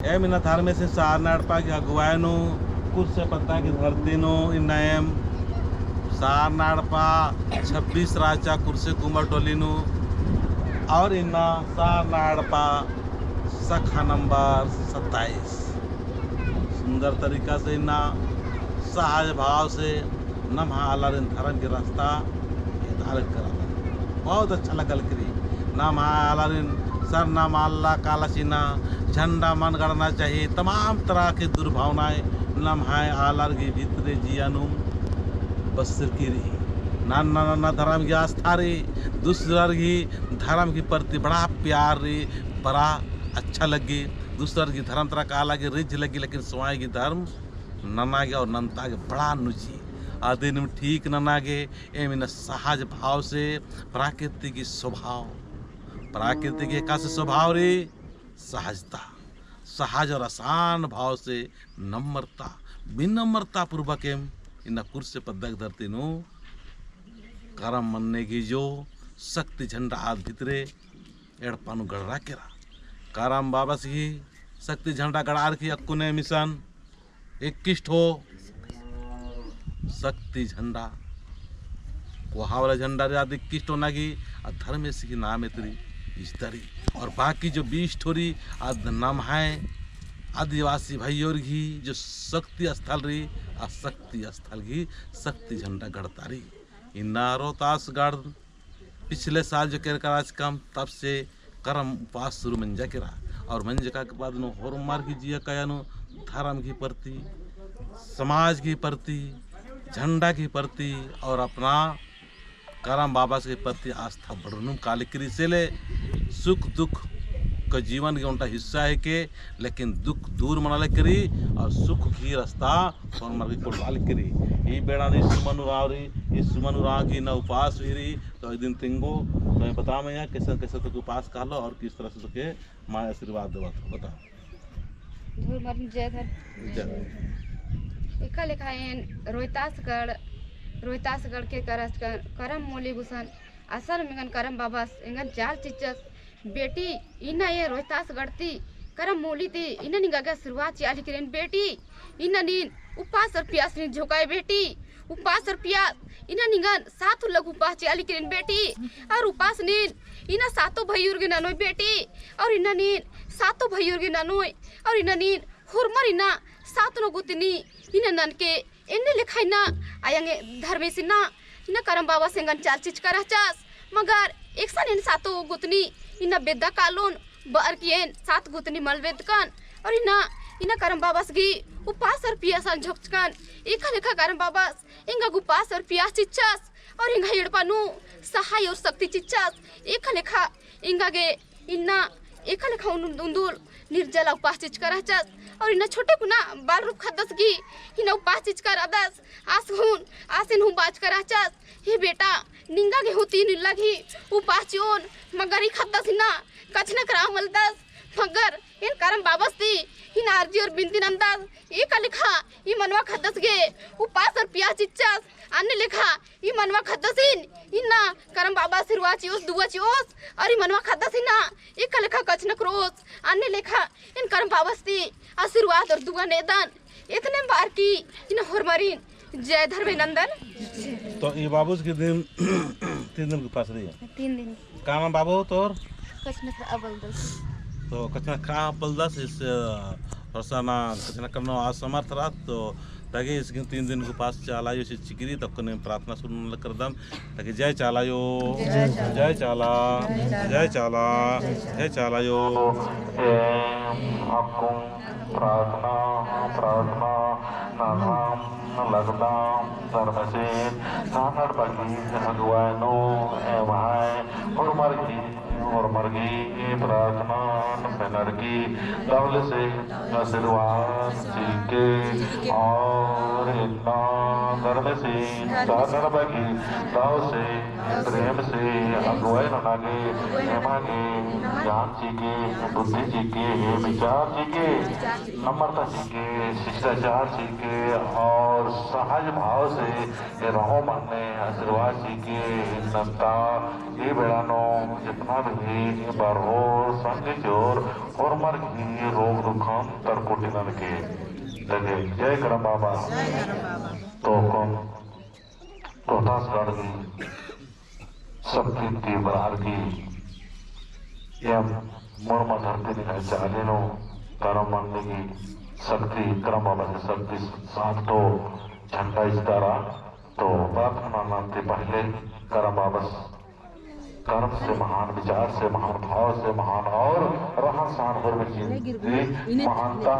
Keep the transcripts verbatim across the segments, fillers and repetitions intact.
एम इन्ना धर्मेसिन सारना एड़पा की अगुवाई नू, कुर्से पद्दा की धरती नू, इन्ना एम सारना एड़पा छब्बीस राचा कुर्से कुमर टोली नू, और इन्ना सारना एड़पा शाखा नंबर सत्ताईस। सुंदर तरीका से इन्ना सहज भाव से नम्है आलारिन धर्म की रास्ता हितालक कराला। बहुत अच्छा लगल करी। नम्है आलारिन सरना मल्ला काला चिन्हा झंडा मल गड़ना चाहिए। तमाम तरह की दुर्भावनाएँ नम्है आलर की भीतरे जिया नू बसरकी रई। नन्ना नन्ना धर्म की आस्था रई, दूसरर की धर्म की प्रति बड़ा प्यार रई, बड़ा अच्छा लग्गी। दूसरर की धर्म तरा काला की रिझ लग्गी, लेकिन स्वयं की धर्म नना गे और नन्ता गे बड़ा नुची। अदिन ठीक नना गे एम इन्ना सहज भाव से प्राकृतिक की स्वभाव, प्राकृतिक एकासे स्वभाव रई सहजता, सहज और आसान भाव से नम्रता, विनम्रता पूर्वक एम इन्ना कुर्से पद्दा की धरती नू करम मन्ने की जो शक्ति झंडा आद भीतरे एड़पा नू गड़रा केरा। करम बाबस गही शक्ति झंडा गड़ारकी अक्कुन एम इसन इक्कीस ठो शक्ति झंडा, कोहा वाला झंडा रई, आद इक्कीस ठो नना गे, आद धर्मेस गही नामे ती रई, इजता रई। और बाकी जो बीस ठो रई, आद नम्है आदिवासी भइयोर गही जो शक्ति स्थल रई, आ शक्ति स्थल गही शक्ति झंडा गड़ता रई। इन्ना रोहतासगढ़ पिछले साल जो केरका रहचकम, तब से करम उपास शुरू मंजा केरा। और मंजका के बाद नू होरमर गही जिया काया नू धर्म गही प्रति, समाज गही प्रति, झंडा गही प्रति और अपना करम बाबस गही प्रति आस्था बढ़रनुम काली करी। से ले सुख दुख का जीवन गही ओन्टा हिस्सा हेके, लेकिन दुख दूर मना ले करी और सुख गही रास्ता होरमर गही कोड़वा ले करी। ई बेड़ा नू ई सुमन उराँव रई, ई सुमन उराँव गही इन्ना उपास हुई रई, तो इदिन तिंगो, तो बताओ मइया, कैसे, कैसे तोके उपास कालो और किस तरह से तोके माँ आशीर्वाद देवत हो, बताओ। धर्मेस जय धर्म। जय धर्म। एका लेखा एन रोहतासगढ़, रोहतासगढ़ के करस कर-, करम मोली गुसन, असल में एंगन करम बाबस एंगन चाल चिच्चस, बेटी, इन्ना एन रोहतासगढ़ ती, करम मोली ती, इन्ना निंगा गे आशीर्वाद चिआ लगी केरेन बेटी, इन्ना नीन उपास और पियास नीन झोंकाय बेटी, उपास और पियास, इन्ना निंगन सात उल्ला गे उपास चिआ लगी केरेन बेटी, और उपास नीन इन्ना सातो भइयुर गे ननोय बेटी, और इन्ना नीन सातो भइयुर गे ननोय, और इन्ना नीन होरमर इन्ना सात नू गुतनी इन्ना ननके एन्ने लेखा इन्ना अयंग धर्मेस इन्ना, इन्ना करम बाबस एंगन चाल चिचका रहचस, मगर एकसन एन सातो गुतनी इन्ना बेद्दा कालोन, बअर की एन सात गुतनी मल बेद्दकन, और इन्ना, इन्ना करम बाबस गही उपास और पियासन झोंकचकन, एका लेखा करम बाबस एंगा गे उपास और पियास चिच्चस, और एंगा एड़पा नू सहाय और शक्ति चिच्चस, एका लेखा एंगा गे इन्ना एका लेखा उन-, उन्दुल निर्जला उपास चिचका रहचस, और इन्ना छोटे कुना बाल रूप ख़द्दस गही इन्ना उपास चिचका रअदस, आस हूँ, आसिन हूँ बाचका रहचस, हे बेटा, निंगा गे हूँ तीन उल्ला गही उपास चिओन, मगर ई ख़द्दस इन्ना कछनखरआ मलदस, मगर एन करम बाबस ती इन्ना अर्जी और बिनती नन्दस, एका लेखा ई मनवा ख़द्दस गे उपास और पियास चिच्चस, अन्ने लेखा ई मनवा ख़द्दसिन इन्ना करम बाबा आशीर्वाद चिओस, दुआ चिओस, और ई मनवा ख़द्दसिन इन्ना एका लेखा कछनखरओस, अन्ने लेखा एन करम बाबस ती आशीर्वाद और दुआ नेदन। एतने बअर की इन्ना होरमारिन जय धर्मेस नन्दन। तो ई बाबुस की दिन, तीन दिन के उपास रई? तीन दिन। का नाम बाबू तोर? कछनखरआ बलदस। तो कछनखरआ बलदस, इस, अ, रोजाना कछनखरनो असमर्थ रअदस, तो ताकि इसके तीन दिन के उपास चाला आयो से चिकरी, तब कने प्रार्थना शुरू न करदम, ताकि जय चाला आयो, जय चाला। जय चाला, जय चाला। जय चाला, जय चाला आयो। एम अक्कुन प्रार्थना, प्रार्थना ननाम लगदम, धर्मेसिन सारना एड़पा गही अगुवाई नू एम्है होरमर गही, होरमर गही प्रार्थना मेनर की दव ले से आशीर्वाद चिके और इन्ना धर्मेसिन सारना एड़पा गही दव से प्रेम से अगुवाई नना गे, एमा गे ज्ञान चिके, बुद्धि चिके, विचार चिके, नम्रता चिके, शिष्टाचार चिके और सहज भाव से रहो मन्ने आशीर्वाद चिके। इन्नन्ता ई बेड़ा नू जितना ही बढ़ो संग जोर होरमर ही रोग दुखन तरकोटी ननके लगे। जय करम बाबा। जय करम बाबा। तो कम रोहतासगढ़ की शक्ति ती बरार की एम मुड़मा धरती निंग्है चाली नू करम मन्नी की शक्ति, करम बाबा की शक्ति साथ तो झंडा इजतारा। तो प्रार्थना नन्ना ती पहले करम बाबस करम से महान, विचार से महान, भाव से महान और रहन सहन होरमर चिन्ती महानता,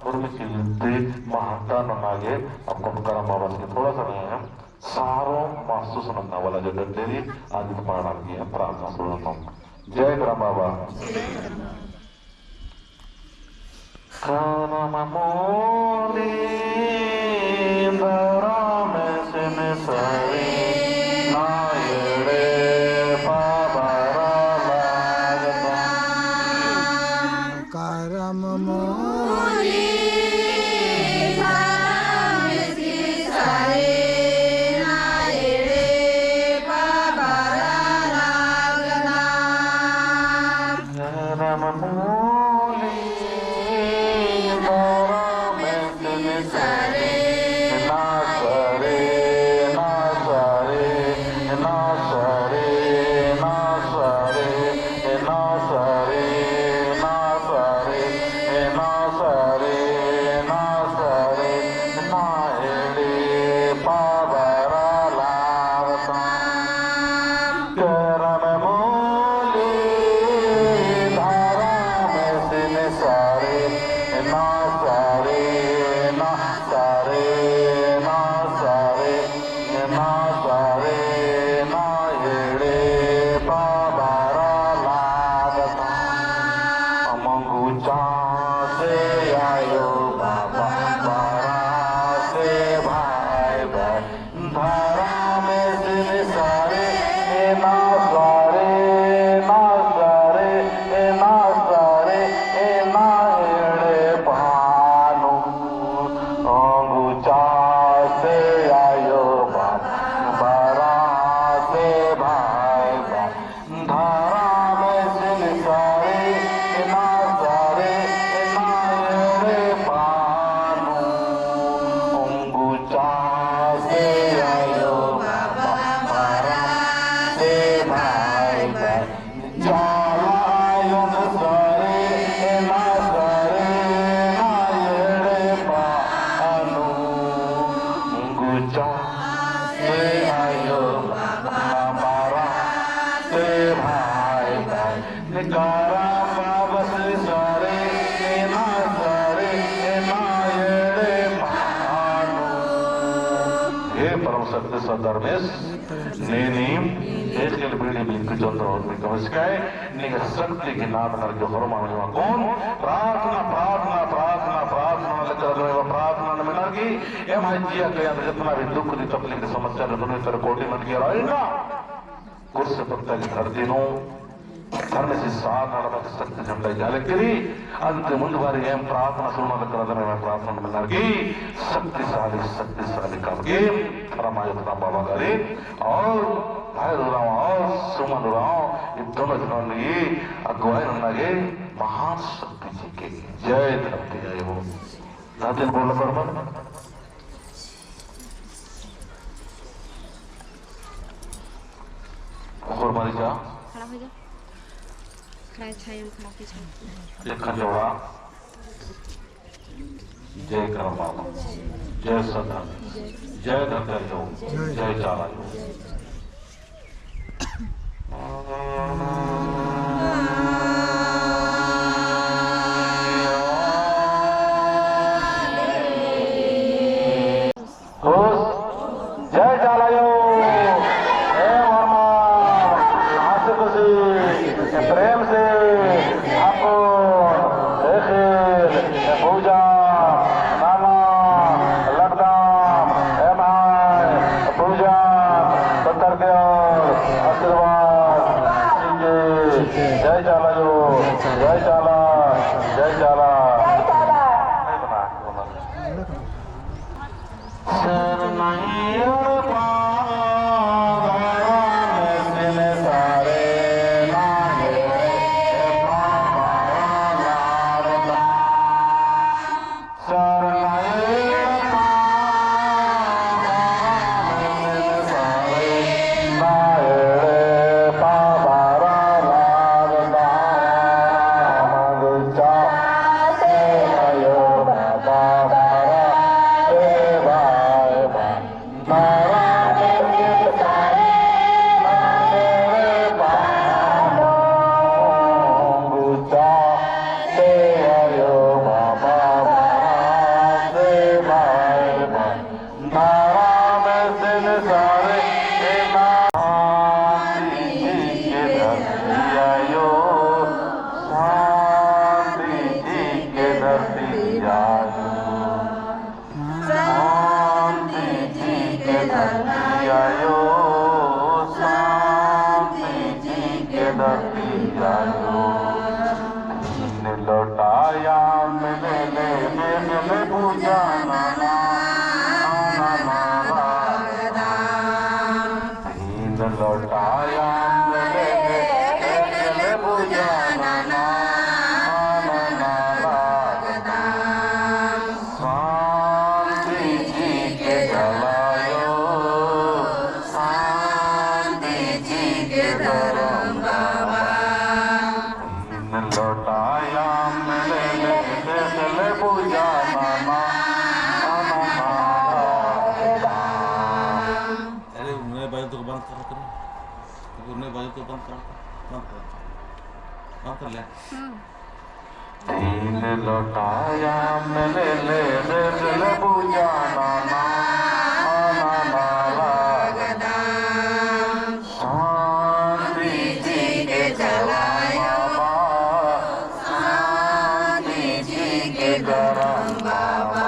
होरमर चिन्ती महानता नना गे अपन करम बाबस के थोड़ा सा नहीं है, सारो महसूस नन्ना वाला जो डंडेरी आदि पाड़ा की है, प्रार्थना सुनत हूँ। जय करम बाबा। करम मोली धरम सिन सरी ना एड़े पाबरा लागता। करम मोली धरम सिन सरी ना एड़े पाबरा लागता। करम मोली धरम सिन सरी ना सरी, ना सरी, ना सरी, ना सरी, ना सरी, ना सरी, ना सरी, ना सरी, ना एड़े पाबरा लागता। करम मोली धरम सिन सरी ना सरी, ना सरी, ना सरी, ना सरी, ना एड़े पाबरा लागता। मंगुचा से आयो बाबा, बरा से भाई भाई। धरम सिन सरी ना सरी, ना सरी, ना सरी, ना एड़े पानु। अंगुचा से आयो बाबा, बरा से भाई भाई। धरम सिन सरी ना सरी ना एड़े पानु। अंगुचा से आयो बाबा, बरा से भाई भाई। चाला आयो ना सरी ना सरी ना एड़े पानु। अंगुचा से आयो बाबा, बरा से भाई भाई। करम बाबस सरी ना सरी ना एड़े पानु। हे परम शक्ति सत धर्मेस, नीनिम एकेल बीड़ी बिंक चंद्र और बिंक मस्काय, निंग्है शक्ति की नाद नरके होरमा महिमा कौन। प्रार्थना, प्रार्थना, प्रार्थना, प्रार्थना लेकर प्रार्थना नम नरकी। एम्है जिया के अंदर जितना भी दुख दी तकलीफ दी समस्या दी दुनिया तर कोटि मन के रही ना। कुर्सी पत्ता की धरती नू धर्मेसी साथ नड़बा की शक्ति झंडा जाले करी। अंत मुंद बारी एम प्रार्थना सुनना लग रहा था, मैं प्रार्थना में नरकी शक्तिशाली, शक्तिशाली काम के रामायण बाबा करी और भाई राम और सुमन राम, ये दोनों जनों ने अगुवाई नन्ना गे महान शक्ति जी के। जय धरती आयो। नातिन बोल कर मन। ऊपर मारी जा। खड़ा हो जा। खड़ा है, छाया में खड़ा हो, पीछे। एक खंजोड़ा। जय करम बाबा। जय सदा। जय धरती आयो। जय चाला आयो। खुश, जय चाला आयो। ए वर्मा, हंसी खुशी, ए प्रेम से, अपन, ए खेल, ए पूजा, नाना, लगदाम, ए भाई, पूजा, तीन लोटा अम्म लेले, देखले पूजा नना, नना लगदम। तीन लोटा अम्म लेले, देखले पूजा नना, नना लगदम। शांति चिके चलायो, शांति चिके धरम बाबा। तीन लोटा अम्म लेले, देखले पूजा नना, नना लगदम। अरे, उन्हें बाजू तो बंद कर, कर। अरे, उन्हें बाजू तो बंद कर, बंद कर। बंद कर ले। हम्म। तीन लोटा अम्म लेले, देखले पूजा नना, नना लगदम। शांति चिके चलायो बाबा, शांति चिके धरम बाबा।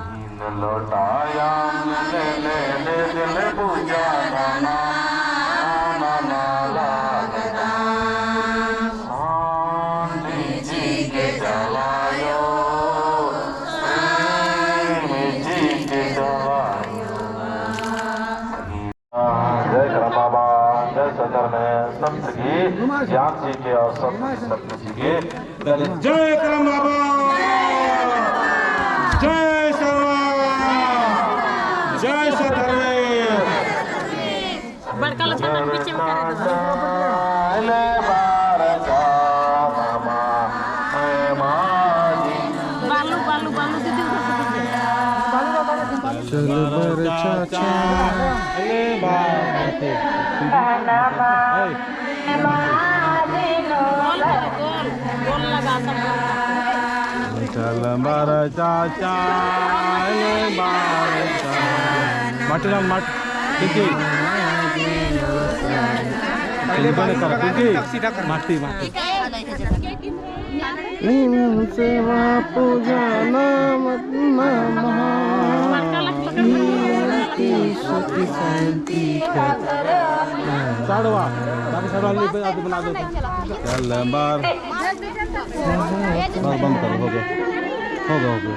तीन लोटा अम्म लेले, देखले पूजा नना, नना लगदम। शांति चिके चलायो, शांति चिके चलायो। जय करम बाबा, जय सत धर्मेस, सब सुखी, ज्ञान चिके और सब शक्ति चिके। जय करम बाबा, जय सरना, जय सत धर्मेस। बड़का लता मन पीछे में करे दो। बालू, बालू, बालू दीदी उधर से दीजिए। चल बर चाचा। गोल करो, गोल, गोल लगा सब। चल बर चाचा, ले बर चाचा। माटी ना, माटी। पिंकी। पिंकी। माटी, माटी। नीम सेवा पूजा नाम नमः। नीम की सुखी शांति का। साड़वा, बाकी साड़वा ले पे आप बना दो। चल, बार। बस बंद करो, हो गया। हो गया, हो गया।